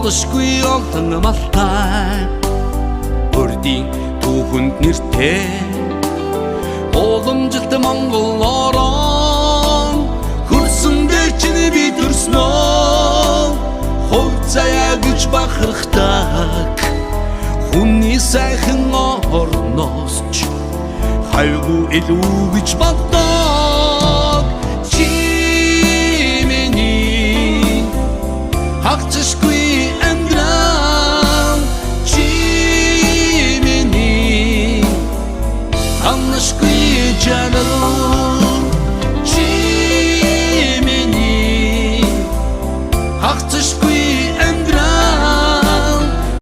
Удашгүй олон малтай Урдийн түүхэнд нэртэй Уламжилт Монгол орон Хөрсөн дээр чинь би төрснөө. Хувь заяа гэж бахархдаг Хүний сайхан орноос ч хавьгүй илүү гэж боддог.